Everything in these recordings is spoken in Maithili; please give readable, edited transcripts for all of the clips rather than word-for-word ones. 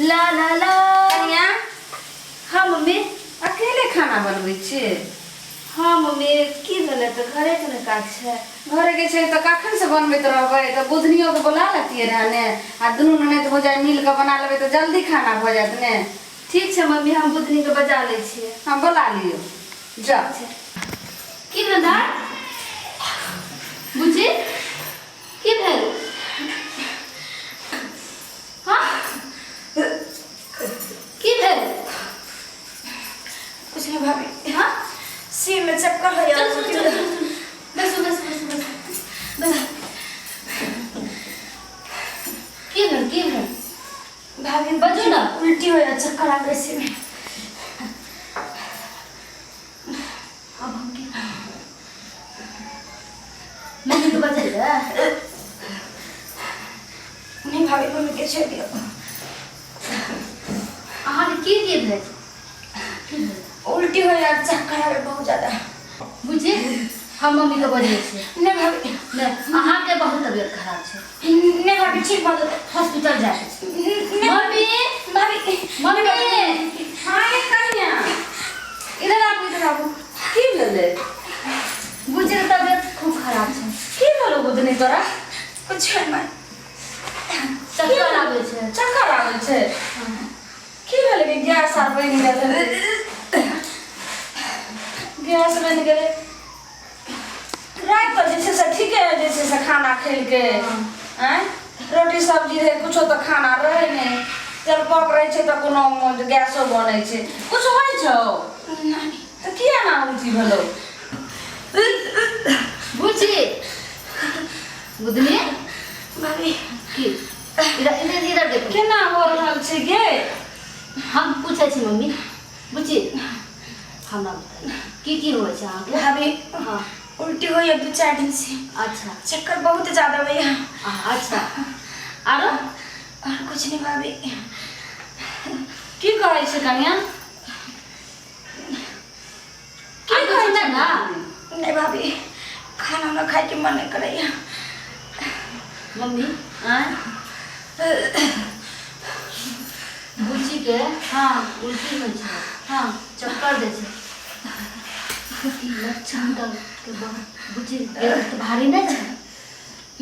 ला ला ला। कनिया। हाँ मम्मी। अकेले खाना बनबै छियै? हाँ मम्मी, की भेलै तऽ घरेके ने काज छै। घरेके छै तऽ कखन से बनबैत रहबै? तऽ बुधनियोके बोला लेतियै रहए ने, आ दुनू ननैद भौजाइ मिल कऽ बना लेबै तऽ जल्दी खाना भऽ जायत ने। ठीक छै मम्मी, हम बुधनीके बजा लै छियै। हँ, बोला लियौ, जाउ। की भेल दाय? बुच्ची, की भेल? हाँ, की भेल? कुछ नहीं भाभी। हाँ? सिर में चक्कर हो। चल चल चल चल, बैसो बैसो बैसो बैसो बैसो। की भेल, की भेल? भाभी। बजू ना। उल्टी हो या चक्कर आ गए सिर में। अब हम की मम्मी के बजेबै? नहीं भाभी, मम्मी के छोड़ दियो। अहाँके की की भेल, की भेल? उल्टी हो या चक्कर आ गए बहुत ज्यादा। बुझी, हम मम्मी के बजै छियै। नहीं भाभी। नहि, अहाँके बहुत तबियत खराब छै। नहीं भाभी, ठीक भऽ जेतै। हॉस्पिटल जाके छै। नहीं। मम्मी। भाभी। मम्मी। हाँ ये कनिया, इधर आबू, इधर आबू। की भेलै? बुझी के तबियत खूब खराब छै। की भेलौ बुधनी तोरा? कुछ नहीं। चक्कर आबै छै। चक्कर आबै छै? की भेलै कि गैस आर बनि गेल? गैस बनि गेलै? राति तऽ जे छै से ठीके जे छै से खाना खेलकै। आँय, रोटी सब्जी रहै, कुछो तऽ खाना रहै नहि। जलपक रहै छै तऽ कोनो गैसो बनै छै, कुछ होइ छौ? नहीं। तऽ किया एना उल्टी भेलौ? बुझी, बुधनी। भाभी। की? इधर इधर इधर देखो। केना हो रहल छै गे? हम पूछै छी मम्मी। बुझी, हमरा बताइए, की की होइ छै अहाँके? भाभी। हाँ। उल्टी हो या 2-4 दिन से। चक्कर बहुत ज्यादा भैया। अच्छा, आरो? और कुछ नहीं भाभी। की कहै छै कनिया? की कहै छै ना? नहीं भाभी, खाना उना खाए के मन नहीं करैया। मम्मी। आँय? बुच्ची के उल्टी होइ छै, चक्कर दै छै। ई लक्षण तऽ के बहुत बुच्ची के तऽ भारी नहि छै?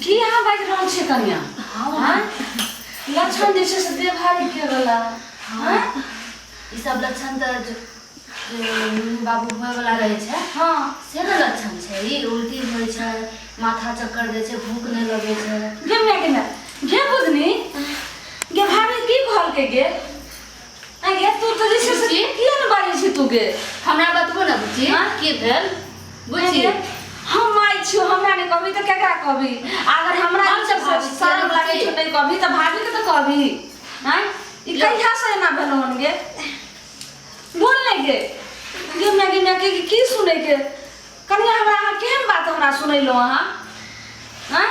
की अहाँ बाजि रहल छियै कनिया? हाँ। आँय, लक्षण जे छै से देह भारी के वाला? हाँ, ई सब लक्षण तऽ जे जे बाबू होय वाला रहै छै, से ने लक्षण छै। ई उल्टी होइ छै, माथा चक्कर दै छै, भूख नहि लगै छै। गे माय, गे माय, गे बुधनी गे, भाभी की कहलकै गे? आँय गे, तू तऽ जे छै से बुच्ची? किया ने बाजै छी तू गे? हमरा बतबू ने बुच्ची। हाँ? की भेल बुच्ची? गे, हम माय छियौ, हमरा नहि कहबी तऽ केकरा कहबी? अगर हमरा हम जे छै तऽ से भाभी छियै। शरम लागै छौ, बुच्ची। नहि कहबी तऽ भाभीके तऽ कहबी। आँय, ई लो। कहिया से एना भेलौ हन गे? बोल ने गे। गे माय, गे माय, के की सुनैके कनिया हमरा? अहाँ केहन बात हमरा सुनैलहुँ अहाँ? आँय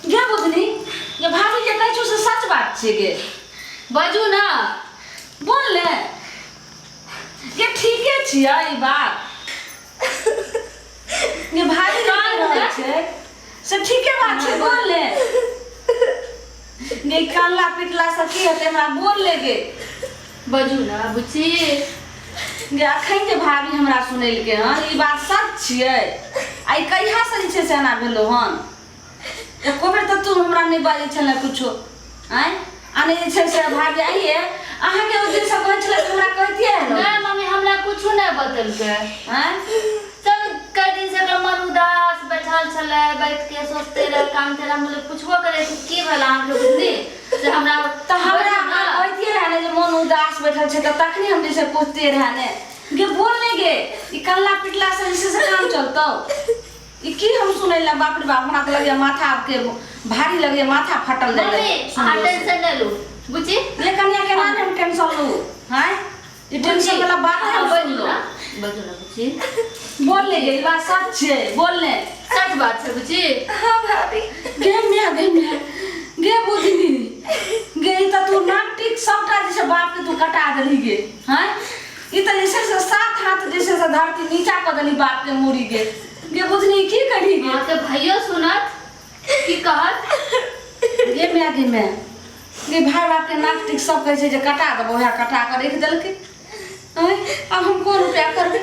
गे बुधनी गे, भाभी जे कहै छौ से सच बात छै गे? बाजू ना। बोल ने गे, ठीके छियै ई बात गे? भाभी जे कहि रहल छै से ठीके बात छै? बोल ने गे, कानला पिटला से की हेतै? हमरा बोल ले गे। बाजू ना बुच्ची। गे, अखन जे भाभी हमरा सुनेलकै हन, ई बात सच छियै? आ ई कहिया से जे छै से एना भेलौ हन? एको बेर तऽ तू हमरा नहि बाजै छलै कुछो। आँय, आ नहि जे छै से भाभी आइए अहाँके ओहि दिनसँ कहै छलै तऽ हमरा कहितियै ने। नहि मम्मी, हमरा कुछो नहि बतेलकै। आँय? चल, कई दिन से एकर मन उदास बैठल छलै, बैठ के सोचते रहे, कानते रहे। हम बोले, पूछबो करे कि की भेल अहाँके बुझली से हमरा। तऽ हमरा बजू ना। अहाँ कहितियै रहए ने जे मन उदास बैठल छै, तऽ तखनी हम जे छै पूछतियै रहए ने। गे, बोल ने गे, ई कल्ला पिटला से जे छै से काम चलतौ? ई की हम सुनै ला? बाप रे बाप, हमरा तऽ लगैया माथा आबके भारी लगैया, माथा फटल जाइ। मम्मी, अहाँ टेंशन नहि लू बुच्ची। ये कनिया, केना ने हम टेंशन लू? हैं, ई टेंशन वाला बात है? हम बजू सुनलो। ना, बजू ना बुच्ची। बोल ले गे, ई बात सच छै? बोल ले। सच बात छै बुच्ची। हाँ भाभी। गे म्या, गे म्या, गे बुधनी गे, ई तऽ तू नाक टीक सबटा जे छै बाप के तू कटा देलही गे। हैं, ई तऽ जे छै से सात हाथ जे छै से धरती नीचा कऽ देलही बाप के मूड़ी गे। गे बुधनी, की करही गे? अहाँके भाइयो सुनत, की कहत? गे म्या, गे म्या। गे भाय बापके नाक टीक सब कहै छै जे कटा देबो वएह कटा कऽ राखि देलकै आँय आब हम कोन उपाय करबै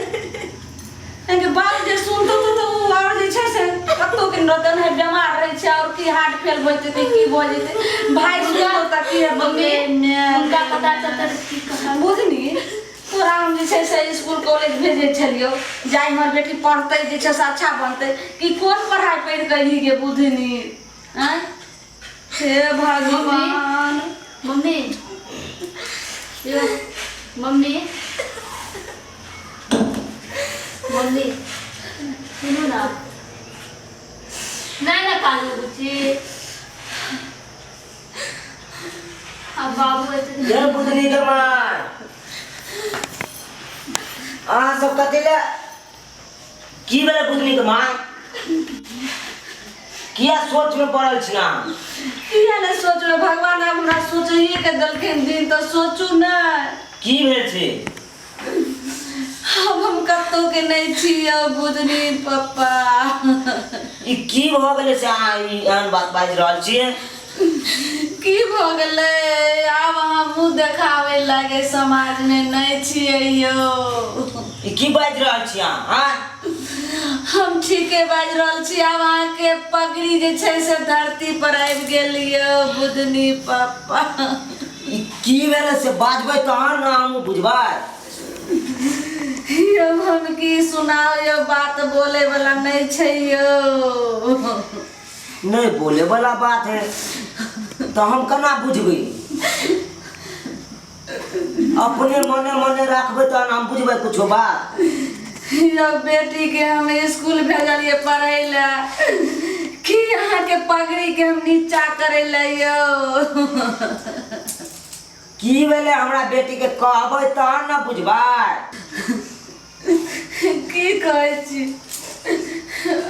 एहिके बात जे सुनतौ तऽ ओ आओर जे छै से कतहु के रहतै नहि बेमार रहै छै आओर की हार्ट फेल भऽ जेतै की भऽ जेतै भाय सुनतौ तऽ की मम्मी हुनका पता चलतै की कहल बुझनी तोरा हम जे छै से इसकुल कॉलेज भेजै छलियौ जाय हमर बेटी पढ़तै जे छै से अच्छा बनतै कि कोन पढ़ाइ पढ़ि कऽ एलही गे बुधनी आँय हे भगवान मम्मी यो मम्मी मम्मी सुनू ना नहीं ना कानू बुच्ची अब बाबू एते जय बुधनी के माय अहाँ सब कथी लए की भेलै बुधनी के माय किया सोच में पड़ल छी अहाँ किया नहि सोचबै भगवान आब हमरा सोचैए के देलखिन दिन तऽ सोचू नहि की भेल छै आब हम कतहु के नहि छी यौ बुधनी पप्पा ई की भऽ गेलै से अहाँ ई एहन बात बाजि रहल छियै की भऽ गेलै आब अहाँ मुँह देखाबै लागे समाजमे नहि छियै यौ ई की बाजि रहल छी अहाँ आँय हम ठीके बाजि रहल छी आब अहाँके पगड़ी जे छै से धरती पर आबि गेल यौ बुधनी पप्पा ई की भेलै से बाजबै तहन ने हमहूँ बुझबै यौ हम की सुनाउ यौ बात बोले वाला नहि छै यौ नहि बोले वाला बात है तऽ हम केना बुझबै अपने मने मने राखबै तहन हम बुझबै कुछो बात यौ बेटीके हम स्कूल भेजलियै पढ़ै लए की अहाँके पगड़ीके हम नीचा करै लए यौ की भेलै हमरा बेटीके कहबै तहन ने बुझबै की कहै छी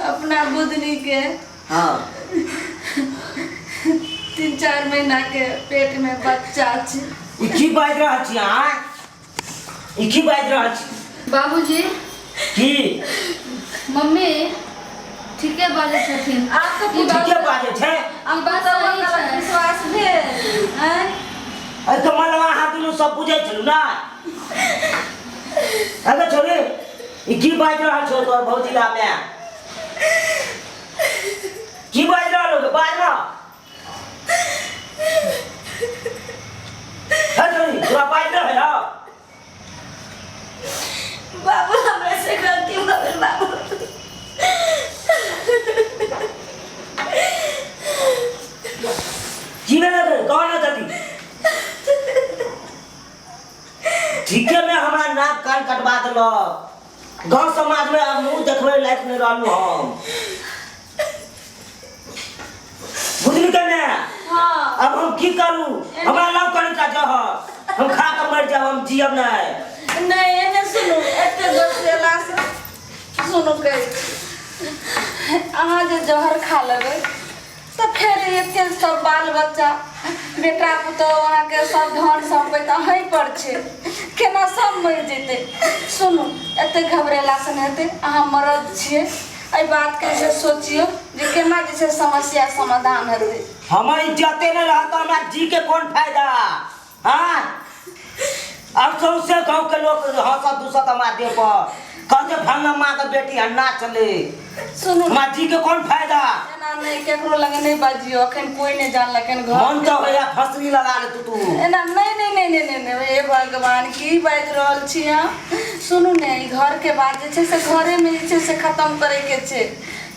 अपना बुधनीके हँ 3-4 महीनाके पेटमे बच्चा छै ई की बाजि रहल छी अहाँ ई की बाजि रहल छी बाबूजी की मम्मी ठीके बाजै छथिन आब तऽ ई बात ठीके बाजै छै ई बात सही छै विश्वास भेल आँय एहिके मनवा अहाँ दुनू सब बुझै छलू ने अगे छोरी ई की बाजि रहल छौ तोहर भौजिला माय की बाजि रहल हो बाज ना हे छोरी तोरा बाजि रहल हौ बाबू हमरा से गलती भऽ गेल बाबू की भेलै रे कह ना जल्दी ठीके में हमरा नाक कान कटवा देलक गांव समाज में आब मुंह देखबै लायक नहीं रहलू हम बुझली के ने हाँ अब हम की करू हमरा लव कनिका जहर हम खा के मर जाब हम जियब नहीं नहीं एने सुनू एते गोसेला से सुनू कहै छी अहाँ जे जहर खा लेबै तऽ फेर एते सब बाल बच्चा बेटा पुतोहु अहाँके सब धन सम्पति अहीं पर छै केना सब मरि जेतै सुनू एते घबरेलासँ नहि हेतै अहाँ मरद छियै एहि बातके जे सोचियौ जे केना जे छै समस्या समाधान हेतै हमर इज्जते नहीं रहत तऽ हमरा जी के कोन फायदा हाँ अब सौंसे गांव के लोग हंसत दूसत हमरा देह पर कहते फलना माँ के बेटी हन्ना चले सुनू हमरा जी के कोन फायदा एना नहि केकरो लग नहि बाजियौ अखन कोई नहि जानलक घर मन तो होया फसरी लगा ले तू तू एना नहि नहि नहि नहि नहि नहि हे भगवान की बाजि रहल छी अहाँ सुनू ने ई घरके बात जे छै से घरेमे जे छै से खतम करैके छै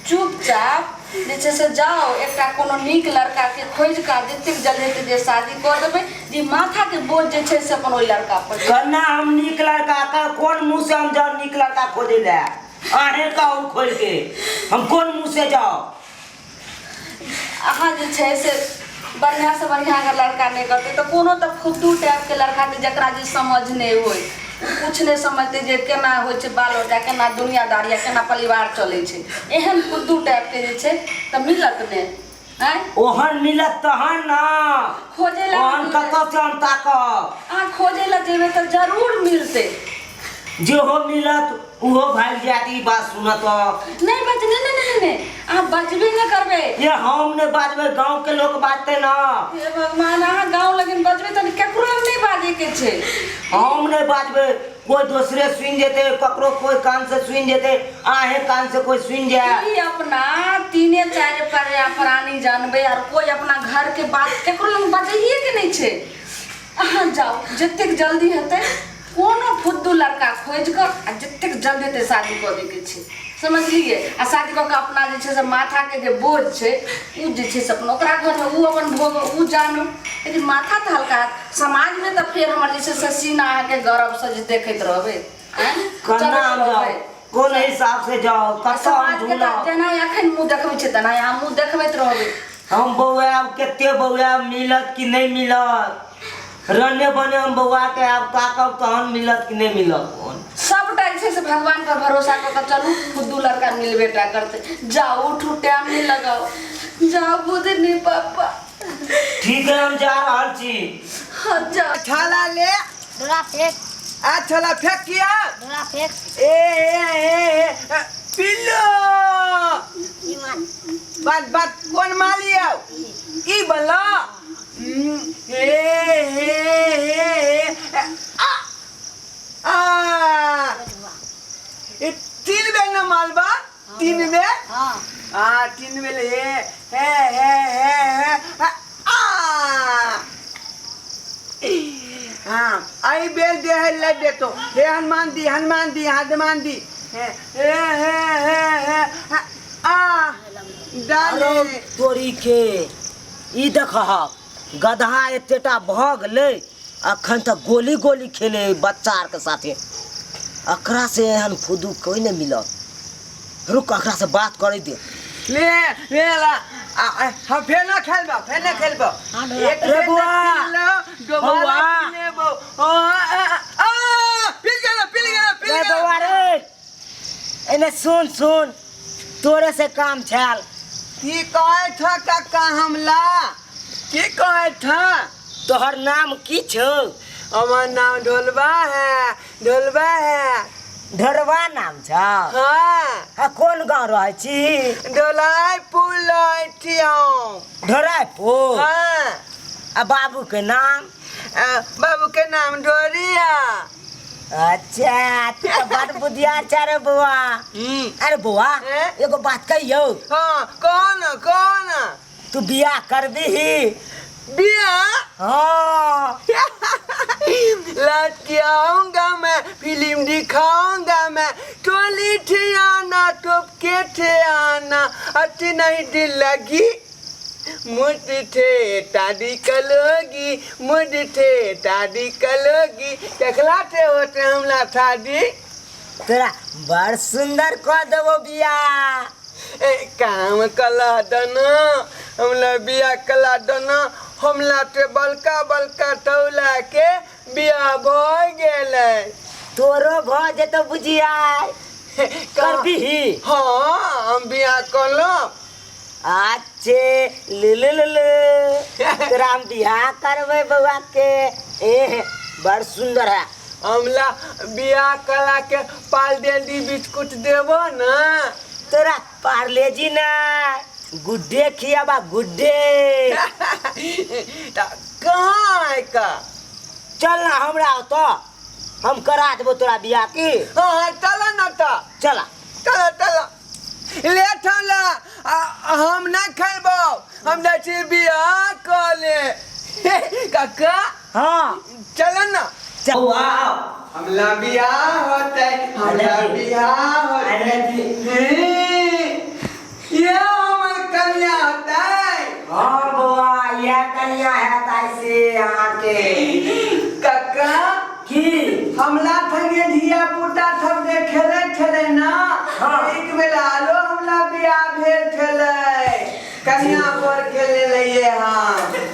चुपचाप जे छै से जाउ एकटा कोनो नीक लड़काके खोजि कऽ जतेक जल्दी हेतै जे शादी कऽ देबै जे माथाके बोझ जे छै से अपन ओहि लड़का पर कन्ना हम नीक लड़का का कोन मुंह से हम जाउ नीक लड़का खोजे ले अहें कहू खोल के हम कोन मुंह से जाओ अहाँ जे छै से बढ़िआँसँ बढ़िआँ अगर लड़का नहि करतै तऽ कोनो तऽ फुद्दू टाइपके लड़का छै जकरा जे समझ नहि होइ कुछ नहि समझतै जे केना होइ छै बाल बच्चा केना दुनियादारी आ केना परिवार चलै छै एहन फुद्दू टाइपके जे छै तऽ मिलत नहि आँय ओहन मिलत तहन ना खोजै लए ओहन कतऽ से हम ताकब अहाँ खोजै लए जेबै तऽ जरूर मिलतै जेहो मिलत उहो भागि जायत ई बात सुनत। नहि बज नहि नहि नहि नहि, अहाँ बजबे नहि करबै। ये हम नहि बाजबै, गाँव के लोग बाजतै ना। हे भगवान, अहाँ गाँव लगन बजबै तऽ केकरो लग नहि बाजैके छै। हम नहि बाजबै, कोई दोसरे सुनि जेतै, ककरो कोई कान से सुनि जेतै, अहें कान से कोई सुनि जाए। ई अपना तीने चारि प्राणी जानबै, आर कोई अपना घर के बात केकरो लग बजैये के नहि छै। अहाँ जाउ, जतेक जल्दी हेतै कोनो फुद्दू लड़का खोजि कऽ आ जतेक जल्दी हेतै शादी कऽ दैके छै, समझलियै? आ शादी कऽ कऽ अपना जे छै से माथाके जे बोझ छै ओ जे छै से अपन ओकरा घरमे ओ अपन भोग ओ जानू, लेकिन माथा तऽ हल्का हैत। समाजमे तऽ फेर हमर जे छै से सीना अहाँके गर्वसँ जे देखैत रहबै। आँय? केना चलैत हम जाउ, रहबै। कोन हिसाब से जाउ, कतऽ हम समाजके तऽ ढूँढब? जेना एखन मुँह देखबै छै तेना अहाँ मुँह देखबैत रहबै। हम बौआएब, कते बौआएब, मिलत कि नहि मिलत? रने बने हम बौआ के आब ताकब तहन मिलत कि नहि मिलत। कोन सबटा जे छै से भगवान पर भरोसा कऽ कऽ चलू, फुद्दू लड़का मिलबे टा करतै। जाउ, उठू, टाइम नहि लगाउ, जाउ बुधनी पापा। ठीक है, हम जा रहल छी। हाँ जाउ। छाला ले। डोरा फेंक। आ छाला फेंक किया? डोरा फेंक। ए ए ए, ए पिल्लू। ई माल। बात बात कोन माल यौ? ई बला। ए ए ए ए आ आ ए तीन बेर न मालबा, तीन बेर। हाँ। आ तीन बेर। हे हे हे हे हे आ हाँ आई बेल दे है ले दे तो हे हनुमान दी, हनुमान दी, हनुमान दी। हे हे हे हे हे आ डाले। तोरी के ई देखह, गदहा एतेटा भऽ गेलै, अखन तक गोली गोली खेले बच्चा आरके साथे। अकरा से एहन फुदू कोई नहीं मिलत। रुक, अकरा से बात करे दे। ले ले ला आ, आ, हम फेर ना खेलबो, फेर ना खेलबो। एक रे बेर बुआ। ना खेलबो, दोबारा बौआ। खेलबो। ओ, आ, आ, आ, पिल गेलो, पिल गेलो, पिल रे गेलो। बौआ रे, एने सुन सुन, तोरे से काम छल। की कहै छ काका हमला? की कहै छ? तोहर नाम की छौ? हमर नाम ढोलबा है, ढोलबा है। ढोलबा नाम छौ? हाँ। आ कोन गाँव रहै छी? ढोलाइपुर रहै छी हम। ढोलाइपुर? हाँ। आ बाबू के नाम? आ, बाबू के नाम ढोरिया। अच्छा, तू तऽ बड़ बुधियार छै रे बौआ। अरे बौआ, हैं? एगो बात कहियौ? हाँ, कहो ना, कहो ना। तू बियाह करबिही? बियाह? हाँ। लौट के आऊंगा मैं, फिल्म दिखाऊंगा मैं, टोली थे आना, टोप के थे आना, अच्छी नहीं दिल लगी, मुझ थे तादी कलोगी, मुझ थे तादी कलोगी, देखला थे होते हमला थादी। तोरा बड़ सुंदर कह देबो बियाह। ए काम कला दना, हमला बियाह कला दना, हमला ते बलका बलका तौला के बियाह भऽ गेलै। तोरो भऽ जेतौ बुझिया। करबिही? हाँ, हम बियाह करलहुँ। अच्छे, ले ले ले ले, तोरा हम बियाह करबै बौआ के। ए बड़ सुंदर है। हमला बियाह कला के पार्लेजी बिस्कुट देबो ना? तोरा पार्लेजी ना, गुड्डे खियाबा, गुड्डे। त कहाँ है का? चल ना हमरा ओतऽ, हम करा देबो तोरा बियाह की। हाँ चल ना त। चला चला चला। ले ठौला, हम ना खेलबो, हम जाइ छी बियाह कऽ ले। काका। हाँ। चल ना। बौआ। हमला बियाह होतै, हमला बियाह होतै। हे, ये हमर कन्या होतै। हाँ बौआ, यह कन्या है से अहाँके। काका। की? हमला संगे धिया पुता सब जे खेलै छलै ना, हाँ। एक बेर आरो हमला बियाह भेल छलै, कन्या पर खेले रहियै हम।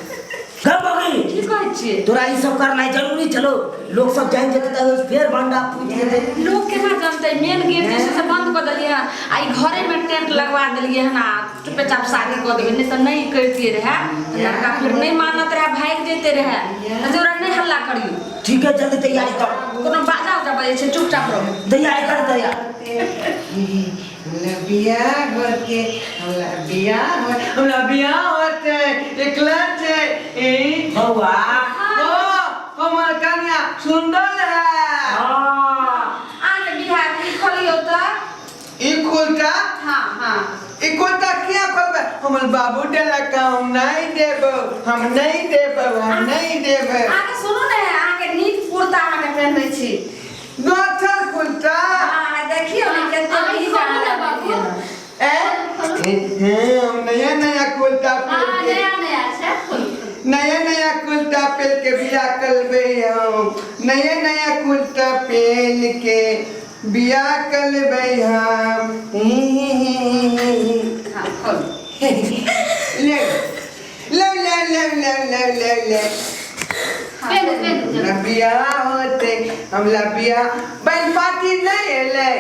गप बगली। की कहै छियै? तोरा ई सब करनाइ जरूरी छलो? लोग सब जानि जेतै तऽ फेर भंडा फूटि जेतै। लोग केना जानतै? मेन गेट जे छै से बंद कऽ देलियै हन, आ ई घरेमे टेंट लगवा देलियै हन, आ चुपेचाप शादी कऽ देबै। नहि तऽ नहि करितियै रहए तऽ लड़का फेर नहि मानत रहए, भागि जैते रहए। तऽ ओकरा नहि हल्ला करियौ। ठीक है, जल्दी तैयारी कर। कोनो बाजा उजा बजै छै, चुपचाप रहू। तैयारी कर, तैयार। हमरा बियाह होते, हमरा बियाह हो, हमरा बियाह होते, एकला छै। ए बौआ। ओ हमर कन्या सुंदर है। हाँ। अहाँके बियाह ई खोलियौ तऽ। ई खुलता? हाँ हाँ। ई खुलता किया खोलबै? हमर बाबू देलक, हम नहीं देबो, हम नहीं देबो, हम नहीं देबै। अहाँके सुनू ने, अहाँके नीक कुर्ता अहाँके पहिरबै छी। दोसर खुलता? हाँ, देखियौ ने कते अहाँ नीक खोलू ने अहाँ बाबू। ए हे, हम नया नया कुर्ता हाँ, पहिर के, नया नया छै, खोलू खोलू। नया नया कुर्ता पहिर के बियाह करबै हम। नया नया कुर्ता पहिर के बियाह करबै हम। हाँ, खोलू। ले ले ले ले ले ले ले ले। पेनू पेनू हमरा जल्दी। बियाह होते, हमरा बियाह। बैन पार्टी नहि एलै?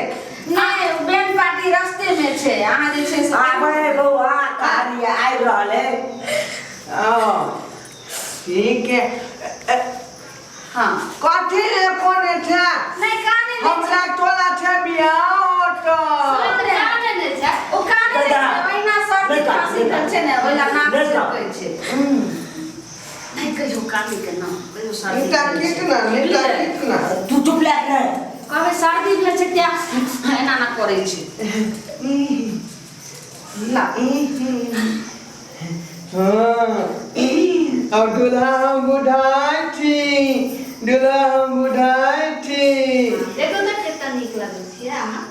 नहि, बैंड पार्टी रस्ते में छै, अहाँ जे छै से आबै बौआ, कहानी आबि रहल है। ओ ठीक है। हाँ। कथी ले कोने छै? नहि, काने नहि छै। हमरा टोला छै बियाह होतो। काने नहि छै। ओ काने नहि छै, ओहिना सर्दी नहि, खाँसी भेल छै ने, ओहि ला नाक नहि। छेकै छै। नहि कहियो काने के नाम कहियो सर्दी नीता भेल छै। कितना, नीता कितना। तू चुप लए नहि। कहबै सर्दी भेल छै तें एना एना करै छै। ला। हाँ, और दूल्हा हम बुढ़ाई छी, दूल्हा हम बुढ़ाई छी। देखो तऽ कतेक नीक लगै छियै अहाँ।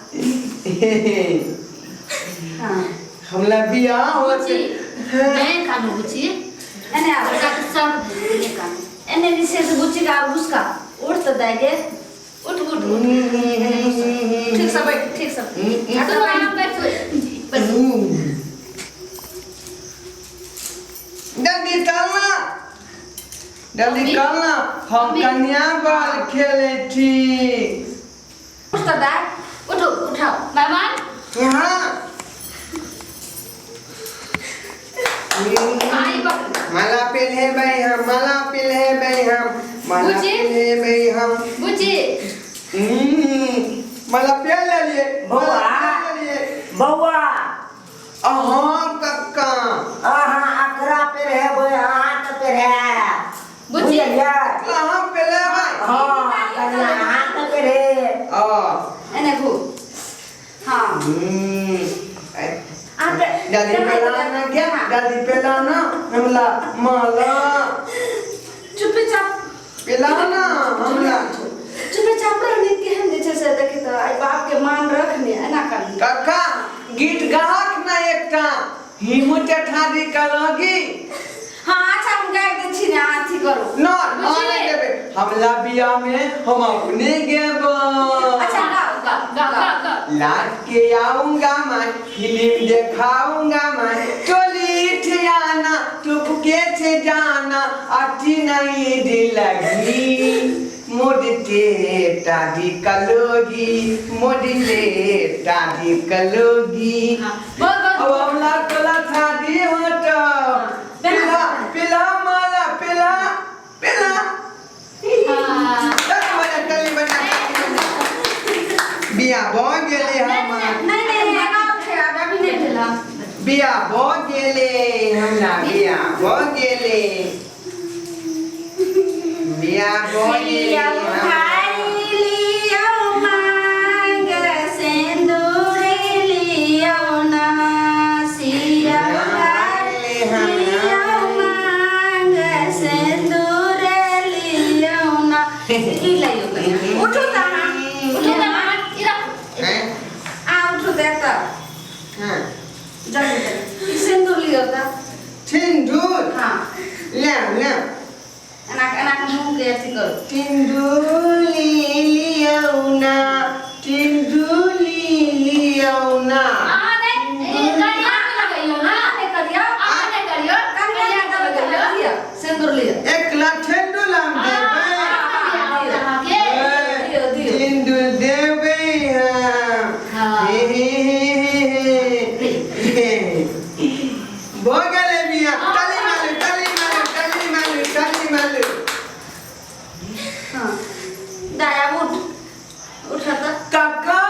हाँ। हमरा बियाह होते। बुची, नहि कानू बुची। एने आबै। बच्चा के सब नहि कानू। एने जे छै से बुच्ची के आब घुसका उठ तऽ दै के। उठ उठ उठ। ठीक से बैठ, ठीक से। तू आराम बैठू बैठू। जल्दी चलना, जल्दी मम्मी? चलना, हम मम्मी? कन्या बॉल खेले छी। उठ तऽ दै। उठो, उठाओ मेहमान। यहाँ आई बाप। माला पिन्हेबै हम, माला पिन्हेबै हम, माला बुच्ची? पिन्हेबै हम। बुची। माला पेर लेलियै। बौआ। माला पेर लेलियै। बौआ। अहाँ कक्का। अहाँ अकरा पेरहेबै, अहाँके पेरहै। बुच्ची। बुझलियै? अहाँ पेलेबै। हाँ, कनिया अहाँके पेरहे। आ एने घू। हाँ। अहाँके जल्दी पेलाना क्या, जल्दी पेलाना हमला माला। चुपचाप पेलाना हमला। चुपचाप रहनी, केहन जे छै से देखी तऽ आइ बाप के मान रखने एना करनी। काका, गीत गाहक ना एकटा हिमू ठाडी करोगी। हाँ, अच्छा, हम गाबि दै छी ने, अहाँ अथी करू। न आने देबे हमला बियाह में, हम अपने गेबो। अच्छा, गाओ गाओ। गाओ गाओ गाओ। लाट के आऊंगा मैं, फिल्म दिखाऊंगा मैं, चोली ठियाना चुपके से जाना, अटी नहीं दिल लगी मोड़ते टाडी कलोगी, मोड़ते टाडी कलोगी। हाँ, बहुत बहुत। अब हमला तोला शादी हो तो पिला पिला माला, पिला पिला। हाँ। चल बना, चल बना, बियाह भऽ गेलै हमर। नहि नहि, एना छै, आब अभी नहि भेल हँ। बियाह भऽ गेलै हमरा, बियाह भऽ गेलै, बियाह भऽ गेलै सिया हमरा। उठाई लियौ मांग सिन्दूर लियौ ना, सिया उठाई लियौ मांग सिन्दूर लियौ ना। ई लइयौ कनिया। उठू तऽ अहाँ। उठू तऽ अहाँ, ई राखू। हैं? अहाँ उठू तऽ एतऽ। हाँ। जल्दी जल्दी ई सिन्दूर लियौ तऽ। सिन्दूर? हाँ। ले ले। एना एना के मुँह के अथी करू। टिंडुली लियौ ना, टिंडुली लियौ ना। अहाँ नहि, ई कनिया के लगैयौ ना। अहाँ नहि करियौ। अहाँ नहि करियौ, कनिया कनिया के के लगैयौ। लिअ, सिन्दूर लिअ। एक लाख ठेंडुल हम देबै। अहाँके दियौ, दियौ। टिंडुल देबै हम। हाँ। हे हे हे हे हे भऽ गेलै बियाह। ताली मारू, ताली मारू, ताली मारू, ताली मारू। हाँ दाय आब उठ उठ तऽ। काका।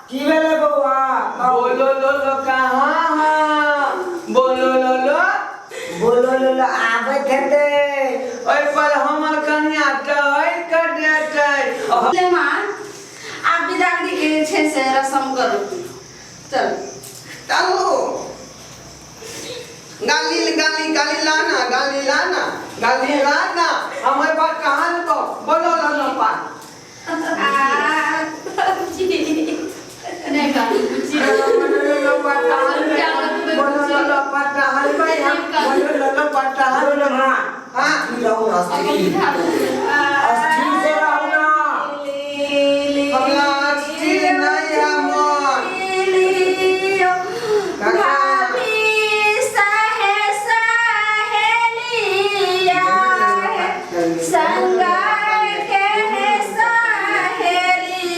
की भेलै बौआ? बोलो लो लो कहाँ हाँ, बोलो लो लो। बोलो लो आबैत हेतै। ओहि पर हमर कनिया टहल कर देतै। ले माँ, आब बिदागरी के जे छै से रसम करू, चल। चलो, गाली गाली गाली लाना, गाली लाना, गाली लाना, हमर बात कहाँ तो बोलो लो लो पा। नहि कानू बुच्ची। बोलो लो लो पा टहल, बोलो लो लो पा टहल भाई हम, बोलो लो लो पा टहल। बोलो माँ। हाँ। की रहू ना, अस्थिर अस्थिर से रहू ना। हमरा अस्थिर नहीं है मन। काका। भाभी सहे सहेलिया, संग के सहेलिया,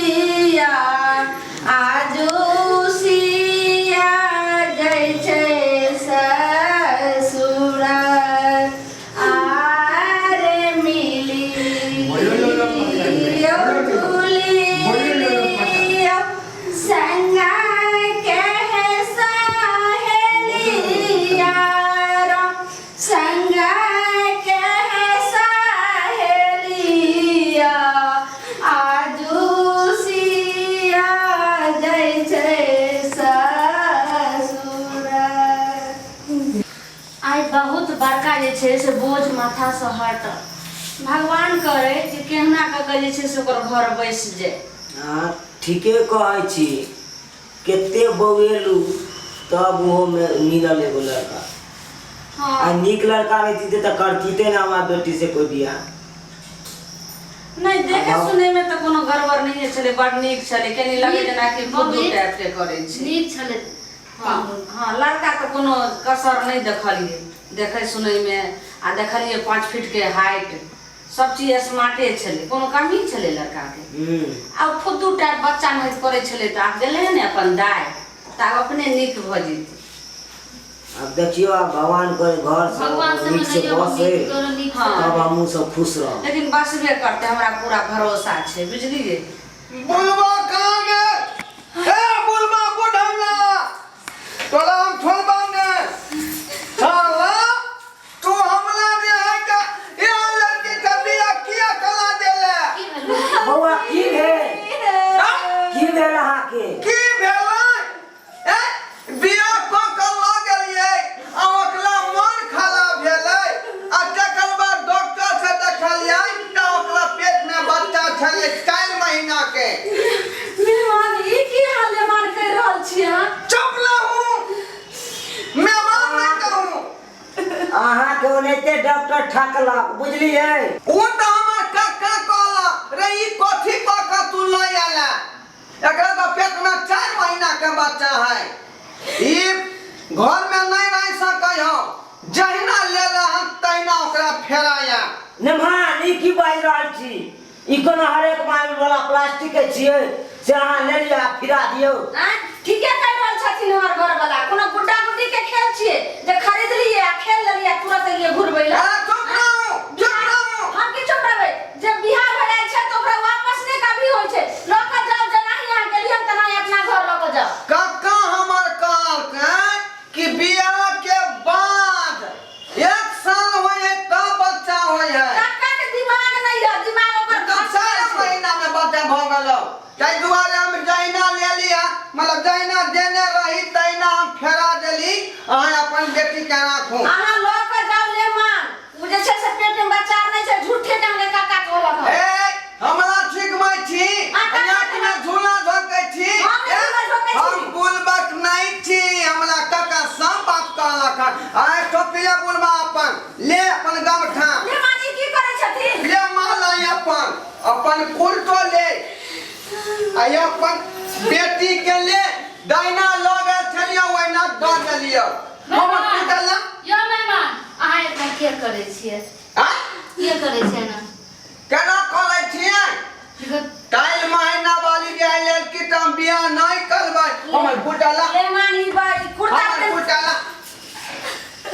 आजू सिया जाइ छै ससुरा आरे मिली जुलिया, संग के सहेलिया, संग के सहेलिया, आजू सिया जाइ छै ससुरा। आइ बहुत बड़का जे छै से बोझ माथासँ हटल। भगवान करे जे केहुना कऽ कऽ जे छै से ओकर घर बसि जाय। हँ, ठीके कहै छी, कते बौएलू तब ओहोमे मिलल एगो लड़का। हँ। आ नीक लड़का रहिती तऽ करतीते ने हमरा बेटी से कोइ बियाह। नहि, देखे सुनैमे तऽ कोनो गड़बड़ नहिए छलै, बड़ नीक छलै। कनि लगै जेनाकि फुद्दू मम्मी। टाइपके करै छै। नीक छलै। हँ हँ, लड़का तऽ कोनो कसर नहि देखलियै देखै सुनैमे, आ देखलियै 5 फीटके हाइट, सब चीज स्मार्टे छलै, कोनो कमी छलै लड़काके। आ ओ फुद्दू टाइप बच्चा नाहित करै छलै, तऽ आब गेलै ने अपन दाय, तऽ आब अपने नीक भऽ जेतै। आब देखियौ, आब भगवान करे घर से भगवान से नीक से मनैयौ बसे, मम्मी, तोरो नीक से। हाँ। तब हमहूँ सब खुश रहब। लेकिन बसबे करतै, हमरा पूरा भरोसा छै, बुझलियै? बुलबा कहाँ गेल? ए बुलबा बुढ़ौला, तोरा हम छोड़बा ने। साला, तू हमला जे है का यहाँ लड़की का बियाह किया कला देले? की भेल? बौआ, की भेल? की भेल अहाँके? की भेलै? ए बियाह कऽ कऽ लऽ गेलियै आ ओकरा मन खराब भेलै, आ तकर बाद डॉक्टर से देखलियै तऽ ओकरा पेट में बच्चा छलै 4 महीना के। मेहमान, ई की हाल मेहमान कहि रहल छी अहाँ? चुप रहू, मेहमान नहीं कहूँ। अहाँके ओनाहिते डॉक्टर ठकलक, बुझलियै? ओ तऽ हमर कक्का कहला रे, ई कथी कऽ कऽ तू लऽ आयला? एकरा तऽ पेट में 4 महीना के बच्चा है, ई घर में नहीं रह सकै हो, जहिना लेला हम तहिना ओकरा फेराया। नेम्हान, ई की बाजि रहल छी? ई कोनो हरेक माल वाला प्लास्टिक के छियै से अहाँ ले लिअ आ फिरा दियौ? आँय, ठीके कहि रहल छथिन हमर घरवला। कोनो गुड्डा गुड्डी के खेल छियै जे खरीद लियै आ खेल लेलियै आ तुरंत एलियै घुरबै लए? अरे चुप रहू, चुप रहू। हम की चुप रहबै? जब बियाह भऽ जाइ छै तऽ ओकरा वापस नहि कभी होइ छै। लऽ कऽ जाउ, जेनाही अहाँ गेलियै तेनाही अपना घर लऽ कऽ जाउ। कक्का हमर कहलकै कि बियाह के बाद एक साल होइ है तब बच्चा होइ है। काका के दिमाग नहि यऽ, दिमाग ओकर तऽ घस चार गेल छै। महीना में बच्चा भऽ गेलौ, ताहि दुआरे हम जहिना लेली, मतलब जहिना देने रही तहिना हम फेरा देली। अहाँ अपन बेटी के राखू। अहाँ लऽ कऽ जाउ लेमान, ओ जे छै से पेट में बच्चा नहि छै, झूठे के काका कहलक हन। ए, हमरा ठीक छी? आ, काका। नाक में झूला झोंकै छी? हम नहि ए, झूला झोंकै छी। हम बुलबक नहीं छी, हमरा काका सब बात कहलक हन। आइ टोपिया बुलबा, अपन ले अपन गमछा। लेमान, ई की करै छथिन? ले माला, अपन अपन कुर्तो ले आ अपन बेटी के ले। दाइना लऽ गेल छलियै, ओहिना दऽ देलियै हम टूटल। यौ मेहमान, अहाँ एतना किया करै छियै? आ किया करै छियै ना? केना करै छियै? काल्हि महीना वाली जे आयल कि तऽ हम बियाह नहि करबै। हमर कुटला। लेमान, ई कुर्ता हमर कुटला,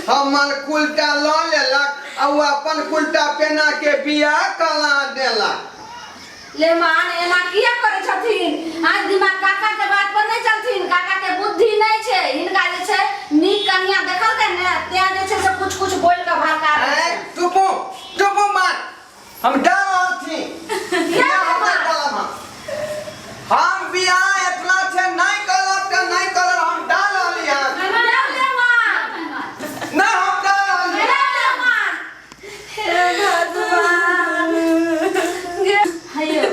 हमर कुलटा लऽ लेलक आ ओ अपन कुलटा पेना के बियाह करा देलक। ले मान एना किया करै छथिन आज दिमाग काका के बात पर नहि चलथिन काका के बुद्धि नहि छै हिनका जे छै नीक कनिया देखलकै ने तें जे छै से कुछ कुछ बोलि कऽ भड़का दै ए छै चुपू चुपू मार हम डर रहल छी किया हम मार? नहि करब हम। हम बियाह एतना छै नहि करब तऽ नहि करब हम डर रहली हन ले ले मान नहि हम डर रहली ले ले मान हे भगवान हेयो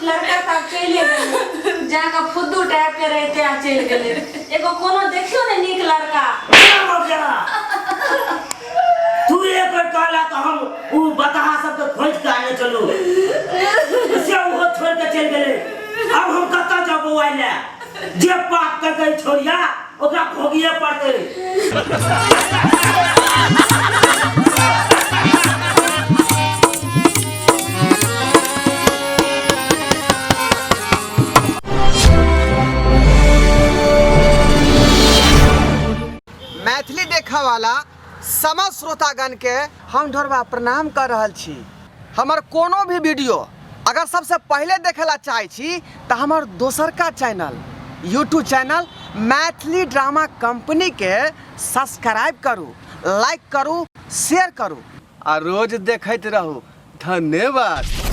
लड़का साहब चलि गेलै जाकऽ फुद्दू टाइप के रहिते आ चलि गेलै एगो कोनो देखियौ ने नीक लड़का तू एक बेर कहला तऽ हम उ बताहा सबके खोजि के आने चलू से ओहो छोड़ के चलि गेलै अब हम कतऽ जाउ बौआइ लए जे पाप करतै छोड़िया ओकरा भोगिए पड़तै मैथिली देखऽ वाला समस्त श्रोतागण के हम ढोरबा प्रणाम कर रहल छी हमर कोनो भी वीडियो अगर सबसे पहले देखे ला चाहे छी तऽ हमर दोसरका channel YouTube channel Maithili drama company के सब्सक्राइब करू लाइक करू शेयर करू आ रोज देखैत रहू धन्यवाद।